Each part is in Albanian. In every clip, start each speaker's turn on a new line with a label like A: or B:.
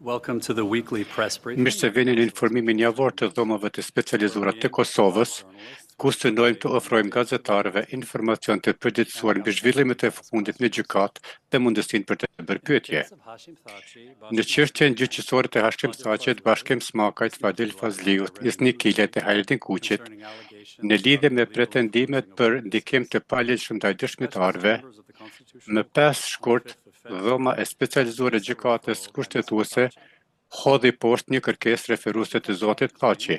A: Welcome to the weekly press briefing.
B: Mirë se vini në informimin javor të Dhomave të Specializuara të Kosovës, ku synojmë të ofrojmë gazetarëve informacion të përditësuar mbi zhvillimet e fundit në gjykatë dhe mundësinë për të bërë pyetje. Në çështjen gjyqësore të Hashim Thaçit, Bashkim Smakajt, Fadil Fazliut, Isni Kilajt dhe Hajredin Kuçit, në lidhje me pretendimet për ndikim të paligjshëm ndaj dëshmitarëve, më 5 shkurt Dhoma e Specializuar e Gjykatës Kushtetuese hodhi poshtë një kërkesë referuese të zotit Thaçi.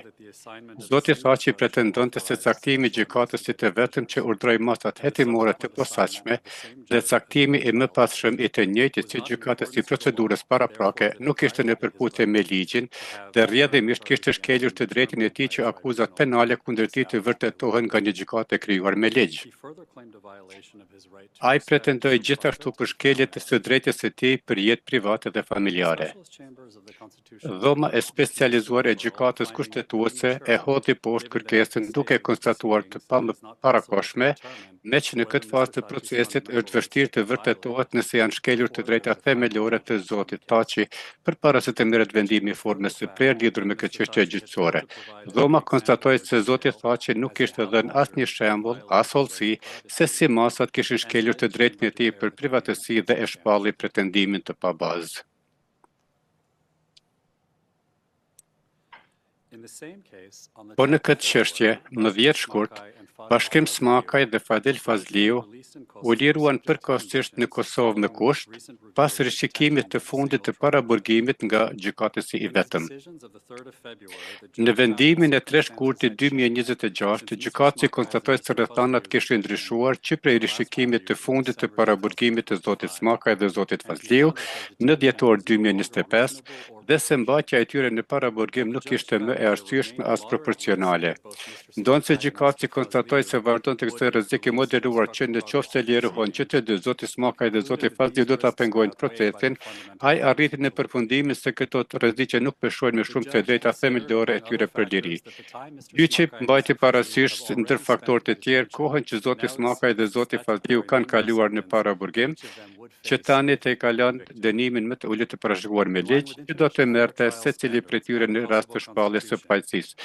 B: Zoti Thaçi pretendonte se caktimi i gjykatësit të vetëm që urdhëroi masat hetimore të posaçme dhe caktimi i mëpasshëm i të njëjtit si gjykatës i procedurës paraprake nuk ishte në përputhje me ligjin dhe rrjedhimisht kishte shkelur të drejtën e tij që akuzat penale kundër tij të vërtetohen nga një gjykatë e krijuar me ligj. Ai pretendoi gjithashtu për shkelje të së drejtës së tij për jetë private dhe familjare. Dhoma e Specializuar e Gjykatës Kushtetuese e hodhi poshtë kërkesën duke e konstatuar të parakohshme, meqë në këtë fazë të procesit është vështirë të vërtetohet nëse janë shkelur të drejtat themelore të zotit Thaçi përpara se të merret vendimi i formës së prerë lidhur me këtë çështje gjyqësore. Dhoma konstatoi se zoti Thaçi nuk kishte dhënë asnjë shembull, as hollësi, se si masat kishin shkelur të drejtën e tij për privatësi dhe e shpalli pretendimin të pabazë. Po në këtë çështje, më 10 shkurt, Bashkim Smakaj dhe Fadil Fazliu u liruan përkohësisht në Kosovë me kusht, pas rishikimit të fundit të paraburgimit nga gjykatësi i vetëm. Në vendimin e 3 shkurtit 2026, gjykatësi konstatoi se rrethanat kishin ndryshuar që prej rishikimit të fundit të paraburgimit të zotit Smakaj dhe zotit Fazliu në dhjetor 2025 dhe se mbajtja e tyre në paraburgim nuk ishte më e arsyeshme as proporcionale. Ndonëse gjykatësi konstatoi se vazhdon të ekzistojë rrezik i moderuar që në qoftë se lirohen që të dy, zoti Smakaj dhe zoti Fazliu do ta pengojnë procesin, ai arriti në përfundimin se këto rreziqe nuk peshojnë më shumë se e drejta themelore e tyre për liri. Gjyqi mbajti parasysh ndër faktorë të tjerë kohën që zoti Smakaj dhe zoti Fazliu kanë kaluar në paraburgim, që tani tejkalon dënimin më të ulët të parashikuar me ligj, që do të merrte secili prej tyre në rast të shpalljes së fajësisë.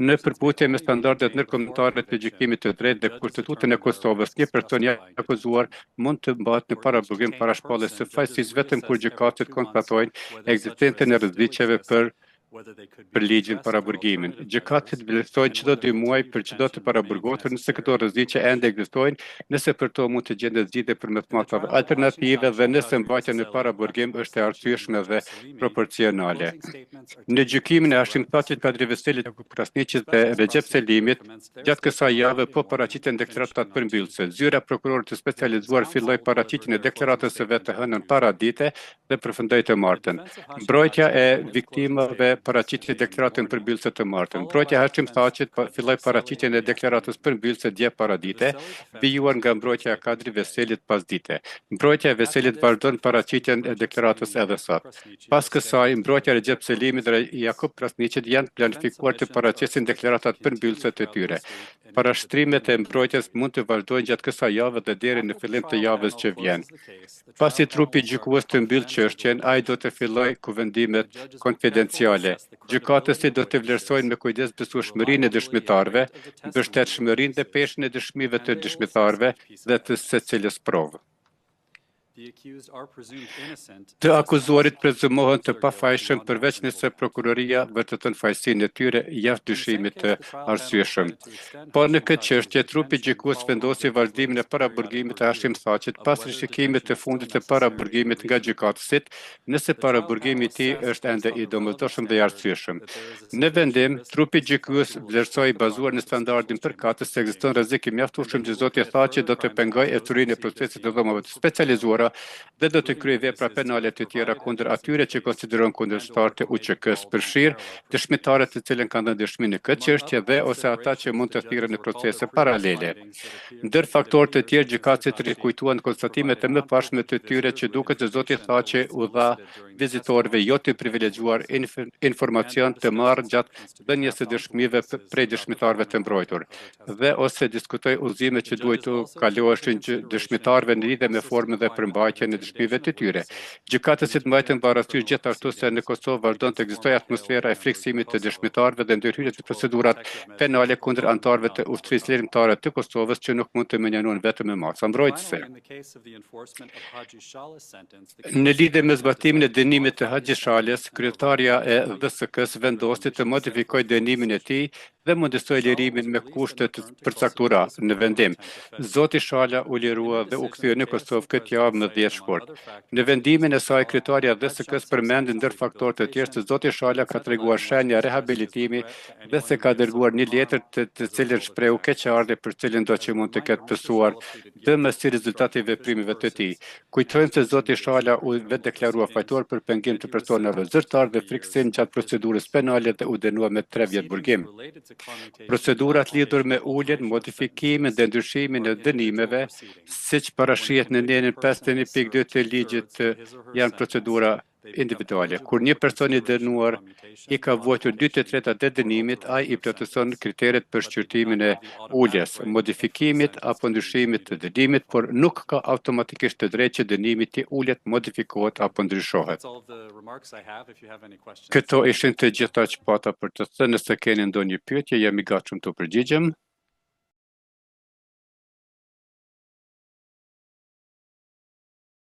B: Në përputhje me standardet ndërkombëtare të gjykimit të drejtë dhe Kushtetutën e Kosovës, një person i akuzuar mund të mbahet në paraburgim para shpalljes së fajësisë vetëm kur gjykatësit konstatojnë ekzistencën e rreziqeve për për ligjin paraburgimin. Gjykatësit vlerësojnë çdo dy muaj për çdo të paraburgosur nëse këto rreziqe ende ekzistojnë, nëse për to mund të gjendet zgjidhje përmes masave alternative dhe nëse mbajtja në paraburgim është e arsyeshme dhe proporcionale. Në gjykimin e Hashim Thaçit, Kadri Veselit, Jakup Krasniqit dhe Rexhep Selimit, gjatë kësaj jave po paraqiten deklaratat përmbyllëse. Zyra e prokurorit të specializuar filloi paraqitjen e deklaratës së vet të hënën paradite dhe përfundoi të martën. Mbrojtja e viktimave paraqiti deklaratën përmbyllëse të martën. Mbrojtja e Hashim Thaçit filloi paraqitjen e deklaratës përmbyllëse dje paradite, vijuar nga mbrojtja e Kadri Veselit pasdite. Mbrojtja e Veselit vazhdon paraqitjen e deklaratës edhe sot. Pas kësaj, mbrojtja e Rexhep Selimit dhe Jakup Krasniqit janë planifikuar të paraqesin deklaratat përmbyllëse të tyre. Parashtrimet e mbrojtjes mund të vazhdojnë gjatë kësaj jave dhe deri në fillim të javës që vjen. Pasi trupi gjykues të mbyllë çështjen, ai do të fillojë kuvendimet konfidenciale. Gjykatësit do të vlerësojnë me kujdes besueshmërinë e dëshmitarëve, mbështetshmërinë dhe peshën e dëshmive të dëshmitarëve dhe të secilës provë. Të akuzuarit prezumohen të pafajshëm përveç nëse prokuroria vërteton fajësinë e tyre jashtë dyshimit të arsyeshëm. Po në këtë çështje, trupi gjykues vendosi vazhdimin e paraburgimit të Hashim Thaçit pas rishikimit të fundit të paraburgimit nga gjykatësit, nëse paraburgimi i tij është ende i domosdoshëm dhe i arsyeshëm. Në vendim, trupi gjykues vlerësoi bazuar në standardin përkatës se ekziston rrezik i mjaftueshëm që zoti Thaçi do të pengojë ecurinë e procesit të dhomave të specializuara dhe do të kryejë vepra penale të tjera kundër atyre që konsiderohen kundërshtarë të UÇK-së, përfshirë dëshmitarët të cilën kanë dhënë dëshmi në këtë çështje dhe ose ata që mund të thirren në procese paralele. Ndër faktorë të tjerë, gjykatësit rikujtuan konstatimet e mëparshme të tyre që duket se zoti Thaçi u dha vizitorëve jo të privilegjuar informacion të marrë gjatë dhënies së dëshmive prej dëshmitarëve të mbrojtur dhe ose diskutoi udhëzimet që duhej t'u kaloheshin dëshmitarëve në lidhje me formën dhe përmbajtjen. përmbajtjen e dëshmive të tyre. Gjykatësit mbajtën parasysh gjithashtu se në Kosovë vazhdon të ekzistojë atmosfera e frikësimit të dëshmitarëve dhe ndërhyrjet në procedurat penale kundër anëtarëve të Ushtrisë Çlirimtare të Kosovës që nuk mund të mënjanohen vetëm me masa mbrojtëse. Në lidhje me zbatimin e dënimit të Haxhi Shalës, kryetarja e DSK-së vendosi të modifikojë dënimin e tij dhe mundësoi lirimin me kushte të përcaktuara në vendim. Zoti Shala u lirua dhe u kthye në Kosovë këtë javë më 10 shkurt. Në vendimin e saj, kryetarja e DSK-së përmendi ndër faktorë të tjerë se zoti Shala ka treguar shenja rehabilitimi dhe se ka dërguar një letër të, të cilën shprehu keqardhje për cilën do që mund të ketë pësuar dëme si rezultat i veprimeve të tij. Kujtojmë se zoti Shala u vetëdeklarua fajtor për pengim të personave zyrtar dhe frikësim gjatë procedurës penale dhe u dënua me 3 vjet burgim. Procedurat lidhur me uljen, modifikimin dhe ndryshimin e dënimeve, siç parashihet në nenin 51.2 të ligjit, janë procedura individuale. Kur një person i dënuar i ka vuajtur 2/3 e dënimit, ai i plotëson kriteret për shqyrtimin e uljes, modifikimit apo ndryshimit të dënimit, por nuk ka automatikisht të drejtë që dënimi të ulet, modifikohet apo ndryshohet. Këto ishin të gjitha që pata për të thënë. Nëse keni ndonjë pyetje, jam i gatshëm të përgjigjem.